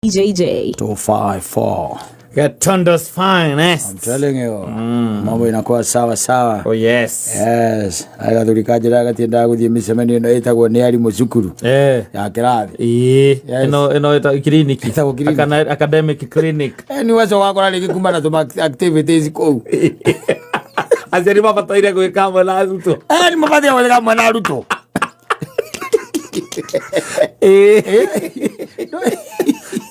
JJ. 254. Gatundu's finest. I'm telling you. Mambo inakuwa sawa sawa. Oh yes. Yes. Agathuri kanjĩra gatiendaga gũthiĩ mĩcemanio ĩno ĩtagwo nĩ arimũ cukuru ya kĩrathi. Ĩĩ. Yes. Ĩno ĩta clinic. Ĩtagwo clinic. Academic clinic. Nĩ wacoka wakora rĩngĩ kuma na tũma activities kũu. Aciari mabataire gwĩka hamwe na arutwo. Nĩ mabataire gwĩka hamwe na arutwo.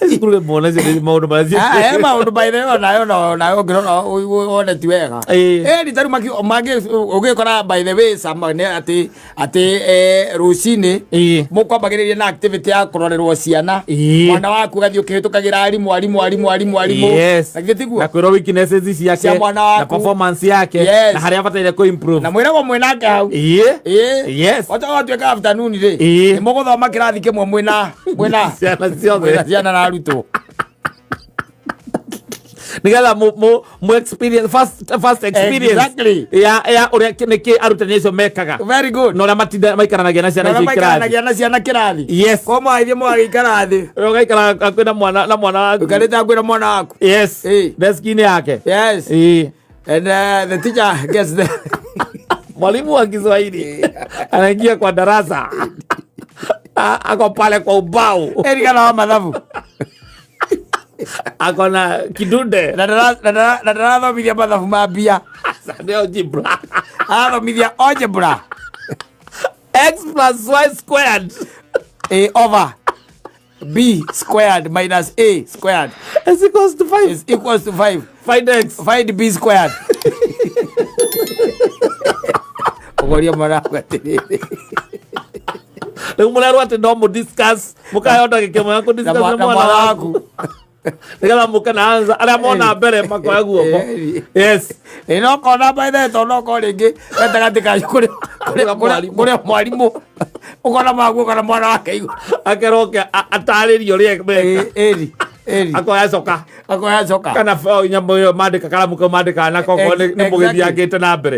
Cukuru rĩmwe nacio nĩ maũndũ marĩa Eh, maũndũ by the way onayo onayo ũngĩrora wone ti wega. Nĩ tarĩu mangĩ ũgĩkora by the way sama nĩ atĩ rũcinĩ mũkwambagĩrĩria na activity ya kũrorerwo ciana. Mwana waku ũgathiĩ ũkĩhĩtũkagĩra arimũ arimũ arimũ arimũ arimũ. Na githĩ tiguo? Na kwĩrwo weaknesses ciake Cia mwana waku. na performance yake na harĩa abataire kũ improve. Na mwĩragwo mwĩnake hau. Yes. Wacha watuĩka afternoon rĩ. Nĩ mũgũthoma kĩrathi kĩmwe mwĩna ciana ciothe. Mwĩna ciana na arutwo. Nigetha mu experience first experience. Ya ũrĩa nĩkĩ arutani acio mekaga. Very good. Na ũrĩa matinda maikaranagia na ciana Na ũrĩa icio kĩrathi. maikaranagia na ciana kĩrathi. Yes. Kwa mwathiĩ mũgagĩikara thĩ. Ũrĩa ũgaikara hakuhĩ na mwana na mwana waku. Ũikarĩte hakuhĩ na mwana waku. Yes. Deski-inĩ yake. Yes. And the teacher gets the Mwalimu wa Kiswahili anaingia kwa darasa. Ako pale kwa ubao. Eri kana wa mathabu. Ako na kidude. Na ndarathomithia mathabu ma mbia. Sasa algebra. Arathomithia algebra. X plus Y squared. A over B squared minus A squared is equals to 5. Is equals to 5. Find X. Find B squared. Ũgoria mwana waku atĩrĩrĩ. Rĩu mũrerwo atĩ no mũ discuss, mũkaheo ndagĩka ĩmwe ya kũ discuss na Na mwana mwana waku. waku. Nĩgetha mũke na answer, arĩa mona mbere makoya guoko. Yes. Ĩ no kona by the way, tondũ no korwo rĩngĩ gatagatĩ kanyu kũrĩ mwarimũ ũkona maguo kana mwana wake igũrũ. Akerwo oke atarĩrie ũrĩa meka. Ĩri, ĩri. Akoya coka. Akoya coka. Kana nyamũ ĩyo mandĩka karamu kau mandĩkaga nako okorwo nĩ mũgĩthiangĩte na mbere.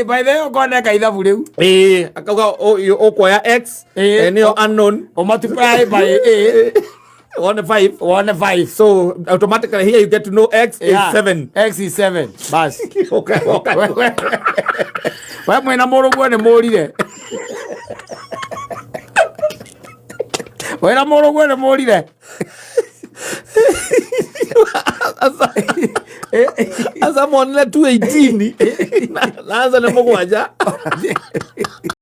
By the way, okorwo neka ithabu rĩu. Akauga ũkuoya X, nĩyo unknown. Ũ multiply by A. One five. 1 5. So automatically here you get to know X is 7. X is 7. Bas. Okay, okay. We mwena mũrũguo nĩ mũrire. Wena mũrũguo nĩ mũrire. Asa monire 218. Na anza nĩ mũgwanja.